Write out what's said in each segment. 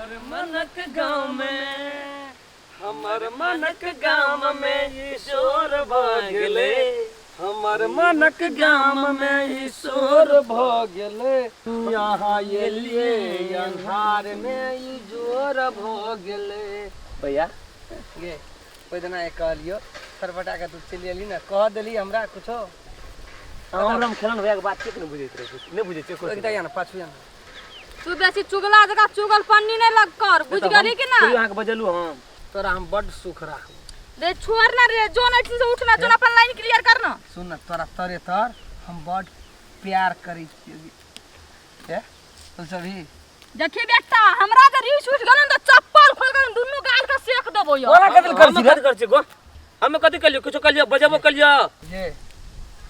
हमर मनक गाँव में, हमर मनक गाम में ई शोर भऽ गेलै, हमर मनक गाम में ई शोर भऽ गेलै। यहाँ एलियै अन्हार में ई जोर भऽ गेलै। भैया गे, ओहि दिना एक कहलियो सरपटा के तू चलि एली ने, कह देली हमरा कुछो। हम खेलन भैया के बात के नहि बुझैत रहै छी, नहि बुझै छियै एक दा ना पाछू ना। तू बेसी चुगला जका चुगल पन्नी नहीं लग कर, बुझ गेली कि ना? कहियो अहाँके बजलू हम? तोरा हम बड सुख राखबो। रे छोड़ ना रे, जो ना से उठना, जो ना अपन लाइन क्लियर कर ना। सुन ना, तोरा तरे तर हम बड प्यार करै छियै। ए तू सभी देखी बेटा, हमरा जे रीछ उठ गेलन त चप्पल खोल के दुन्नू गाल के सेक देबो यो। कोना कथी करै हम छी रे? कथी करै छी गो? हम कथी कलियो? कुछो कलियो, बजबो कलियो। ये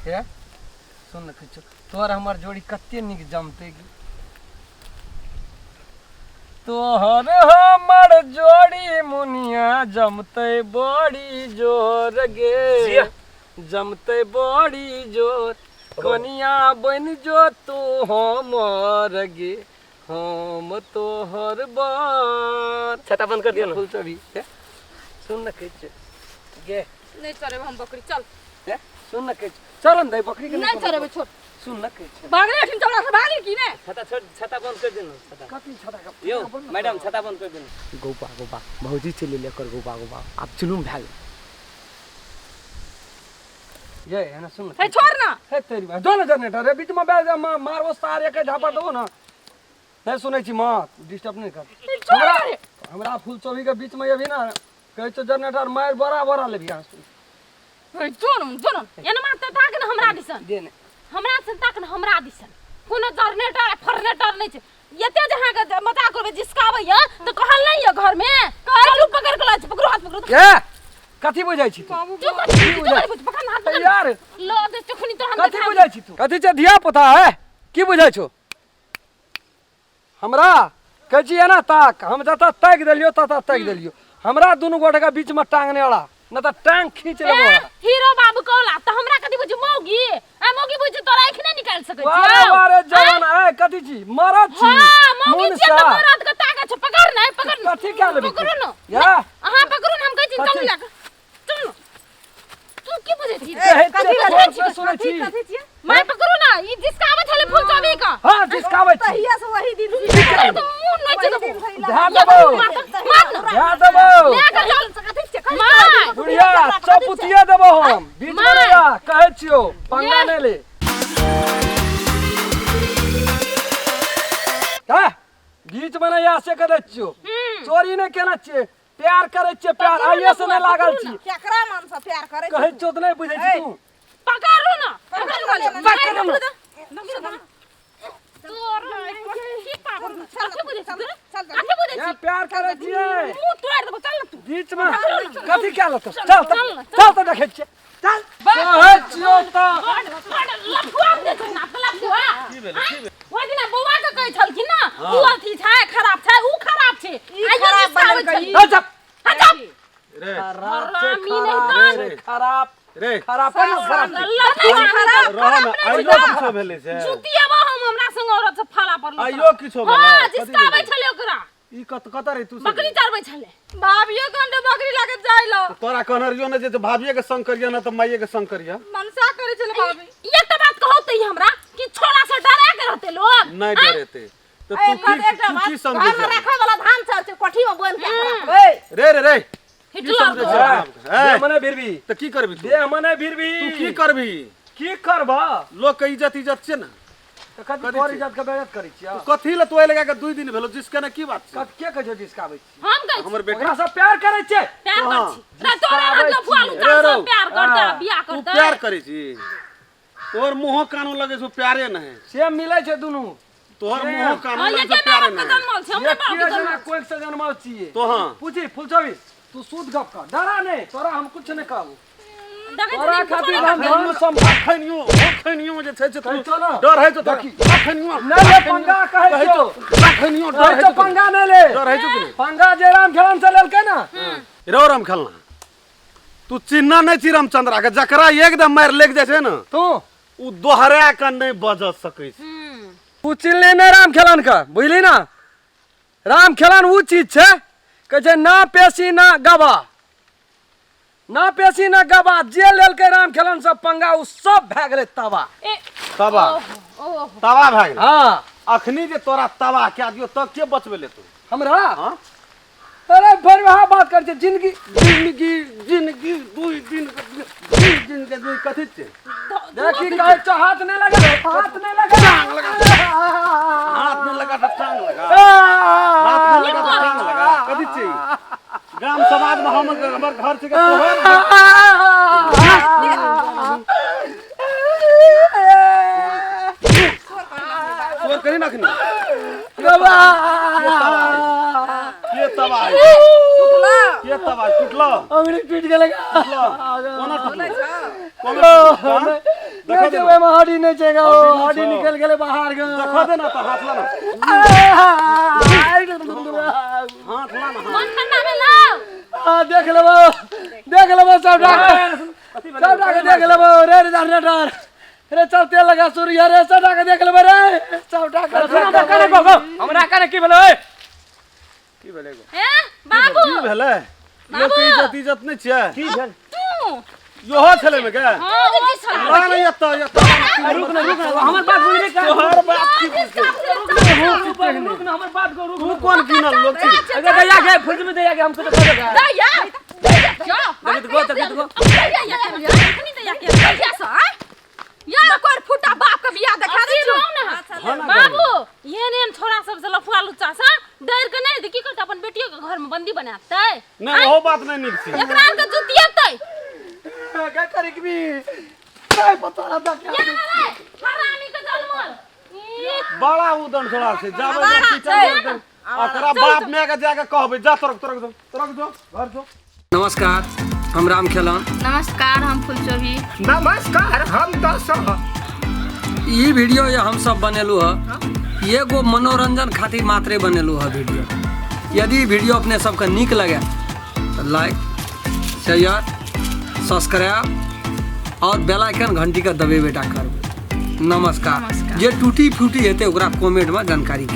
हे सुन ना किछु, तोहर हमर जोड़ी कते नीक जमतै गे। तोहर हमर जोड़ी मुनिया जमतै बड़ी जोर गे, जिया। जमतै बड़ी जोर। कनिया बनि जो तू हमर गे, हम तोहर बर। छता बंद कर दियो ना। फूल चढ़ी हे, सुन न कहै गे। नहीं चरेबो हम बकरी, चल। हे सुन न कहै, चलन दे बकरी के। नहीं चरेबो, छोड़। सुन न कहै। भागले अठिन चौड़ा से भागली की ने? छता छोड़, छता बंद कर दियो ना, छता। कथी छता के? यौ मैडम, छता बंद कर दियो ना। गौबा गौबा भौजी चलि एलै एकर, गौबा गौबा आब जुलुम भए गेल। ये है ना, सुन। हे छोड़ ना। हे तेरी बात दोनों जनरेटर रे बीच में बैठ जा, मारबो सार एक झापा दबो ना। नहीं सुनै छी, मत डिस्टर्ब नहीं कर। छोड़ हमरा रे। हमरा फूल चोभी के बीच में अभी ना कहै छौ जनरेटर मार बड़ा बड़ा लेबी यहाँ सुन। हे जोन जोन एना मारते ताक न हमरा दिसन। दे ने। हमरा दिसन ताक न, हमरा दिसन कोनो जनरेटर फरनेटर नहीं छै। एते जे अहाँके मजाक करबै जिसकाबैया तऽ कहल नहीं यऽ घर में चलू पकड़ के लऽ छी, पकड़ू हाथ पकड़ू। ए कथी बुझै छी तू? तू कथी बुझै छी? पकड़ हाथ पकड़। यार ल दे चुखनी तो हम कथी देखा बुझै छी तू? कथी छै धिया पुता है? की बुझै छौ हमरा? कहै छी एना ताक, हम जतऽ ताकि देलियौ ततऽ ताकि देलियौ। हमरा दुनू गोटे के बीच में टांगने वाला न तऽ टांग खींच लेबो। ए, हीरो बाबू कहला तऽ हमरा कथी बुझी मौगी? आ मौगी बुझी तोरा आँखि नहि निकालि सकै वारे छियौ। वारे जवान ए कथी छी? मरद छी। हाँ, मौगी मुन छियै तऽ सा। मरद के ताकत छै, पकड़ ने, पकड़ ने। कथी कए लेबही तू? पकड़ू ने। या। अहाँ पकड़ू ने, हम कहै छी कथी? चलू लए कऽ। चलू। तू की बुझै छी? कहै छियै, कथी तोहर बुझै छी? से सुनै छी। कथी छियै? माय पकड़ू ना, ई जिसका आबै छलै फूल चोभी का। हाँ, जिसका आबै छी। तहिया से वही दिन से तोहर तऽ मुँह नोचि देबौ। धए देबौ। मार ना। धए देबौ। लए कऽ चल। माय। बुढ़िया चपुतिया देबौ हम। बीच में नहीं आ, कहै छियौ, पंगा नहीं ले। हाँ, बीच में नहीं आ से कहै छियौ। चोरी नहीं केने छियै, प्यार करै छियै, प्यार पकड़ू ना आइए से बुआ, नहीं लागल पकड़ू छी। ना। केकरा मन से प्यार करै कहै छियौ तऽ नहीं बुझै छी तू। पकड़ू ना, पकड़ू ना। पकड़ू ना। पकड़ू ना। तोर की पागल कथी बुझै छी तू? कथी बुझै ए, छी? प्यार करै छियै। मुँह तोड़ि देबौ, चल ना तू। बीच में कथी कए लेतौ? चल तऽ, चल ना, चल तऽ देखै छियै। चल। कहै छियौ तऽ। बड़ बड़ लफुआ बुझै छै ना, लफुआ। की भेलै, की भेलै? ओहि दिना बौआ के कहै छलखिन ना, उ अथी छै, खराब छै, उ खराब छै। ई आइयो खराब जिसकाबै बनल छलै। चल, चल। हट जा। रे खराब छै, हरामी नहि खराब तहन। छै, खराब। रे खराब पर ना खराब छै। लफुआ खराब रह ना, आइयो किछो भेलै से? जुतियेबो हम, हमरा संग औरत से फाला पड़ल। आइयो किछो भेलै? हाँ, कथी जिसकाबै भेलै? छलै ओकरा। ई कत कत रही तू सब? बकरी चरबै छलै। भाभियो कंडे बकरी लगे जाइलो। तोरा कहने रहियो ने जे भाभिये के संग करिया ना तऽ माइये के संग करिया। मनसा करै छलै भाभी। एकटा बात कहू तऽ ई हमरा कि छोरा से डरा के रहते लोग? नहीं डरेते तऽ तू की एकटा तू बात, की समझै घर में छी? राखै वाला धान चाउर छै, कोठी में बोनि के राखबै। रे रे रे, की हिटलर समझै तो। छी अपना आपके? दे ए, मने भिरबी। तऽ की करबी तू? दे मने भिरबी। तू की करबी? की करबा? लोक के इज्जत इज्जत छै ने। तऽ कथी कथी तोहर छै? इज्जत के बेइज्जत करै छियै? कथी लए तू एहि लगा के 2 दिन भेलो जिसके ने की बात छै? कथी के कहै छौ जिसकाबै छी? हम कहै छी। हमर बेटी। ओकरा से प्यार करै छियै। प्यार करै हाँ। छी। रे तोरे हाथ लफुआ लुचा रे सब रौ। प्यार करतै, हाँ। बियाह तू करतै। प्यार करै छी? तोहर मुँहो कानो लगै छौ प्यारे नहि। सेम मिलै छै दुनू। तोहर सेम। मुँहो कानो हाँ, लगै एके छौ प्यारे माय बाप के नहि। जनमल छै, हमरे बाप के एके जना जनमल छै। कोइक से जनमल छियै। तो हाँ। पूछी फुलचोबी, तू शुद्ध गप कर, डरा नहीं, तोरा हम कुछ नहीं कहबो। देखै तोरा छी, खातिर छोरा हम धन संपत्ति अखनियो अखनियो जे छै से तू कहै छौ ना? डर हइ छौ तोरा। देखी। अखनियो नहीं ले पंगा कहै छौ। अखनियो डर कहै हइ छौ छौ पंगा नहीं ले। डर हइ छौ कि नहि? पंगा जे राम खेलन से लेलकै ना। रौ राम खेलना तू चिन्ह नहि छी रामचंद्रा के, जकरा एकदम मारि लागि जाइ छै ने तू उ दोहरा के नहि बज सकै छै। तू चिन्हली नहि राम खेलन के, बुझली ना? राम खेलन उ चीज छै, कहै छै ना पेशी ना गवा, ना पेशी ना गवा, जे लेलकै राम खेलन सब पंगा उ सब भए गेलै तवा। ए तबा ओहो तबा भए गेलै। हाँ। अखनी जे तोरा तबा कए दियौ तब के बचबै ले तू? हमरा? हाँ? अरे भरि वएह बात करै छै, जिंदगी जिंदगी जिंदगी दुई दिन के दुई दिन के दुई कथी छै? देखी कहै छौ हाथ नहि लगा, हाथ नहि लगा, हाथ नहि लगा तऽ टांग लगा, हाथ नहि लगा तऽ टांग लगा, कथी छै? ग्राम समाज में हम हमर घर छै के तोहर शोर करी ना अखनी। के तबाह के तबाह टूटलो? अंगुरी टूटि गेलै। टूटलो? कोना टूटलो? कोना टूटलो? नहि छै, ओहिमे हड्डी नहि छै, हड्डी नहि हड्डी छौ। निकलि गेलै बाहर गे। देखा दे ना तऽ हाथ ला ना, हाथ ला ना। मन ठंडा भेलौ? आ, देख लेबो, देख लेबो सबटा के, सबटा के देख लेबो रे। रे जनरेटर रे, चल तेल लगा सूर्य रे, सबटा के देख लेबो रे, सबटा के। हमरा कने गो, हमरा कने की भेलै? की भेलै गो? हे बाबू, की भेलै? लोक के इज्जत इज्जत नहि छियै? की भेल? तू इहो छलै मे के? हां, ओ छलै। ला ना एतऽ, एतऽ। रुक ना, रुक ना, हमर बात बुझले का? तोहर बाप की बुझतै? रुक रुक ना, हमर बात को रुक। तू कोन गिनल लोक छी? अगर दैया के फ्रिज में दैया के हमको तो कह दैया दैया देखित गो, देखित गो। दैया दैया के दैया सँ यार कोर फूटा बाप के बियाह देखा दे अथी रहू ना बाबू, एहन एहन छोरा सब से लफुआ लुच्चा से डर के नहीं की करतै? अपन बेटियो के घर में बंदी बनातै? नहि, ओहो बात नहि नीक छै। एकरा आर के जुतियेतै। क्या करे कि भी नहीं पता रहा क्या। या रे हरामी के जन्मल ई बड़ा उदन छोड़ा छै, जाबै आवारा जा छै। टीचर ओकरा बाप माय के जाके कहबै, जा तोरक तोरक जो, तोरक जो घर जो। नमस्कार, हम राम खेलन। नमस्कार, हम फुलचोभी। नमस्कार, हम दशरथ। ई वीडियो ये हम सब बनेलू है, एगो मनोरंजन खातिर मात्रे बनेलू है वीडियो। यदि वीडियो अपने सबके नीक लगे तो लाइक शेयर सब्सक्राइब और बेल आइकन घंटी के दबेबे टा करबै। नमस्कार। नमस्कार। जे टूटी फूटी हेतै ओकरा कमेंट में जानकारी कए।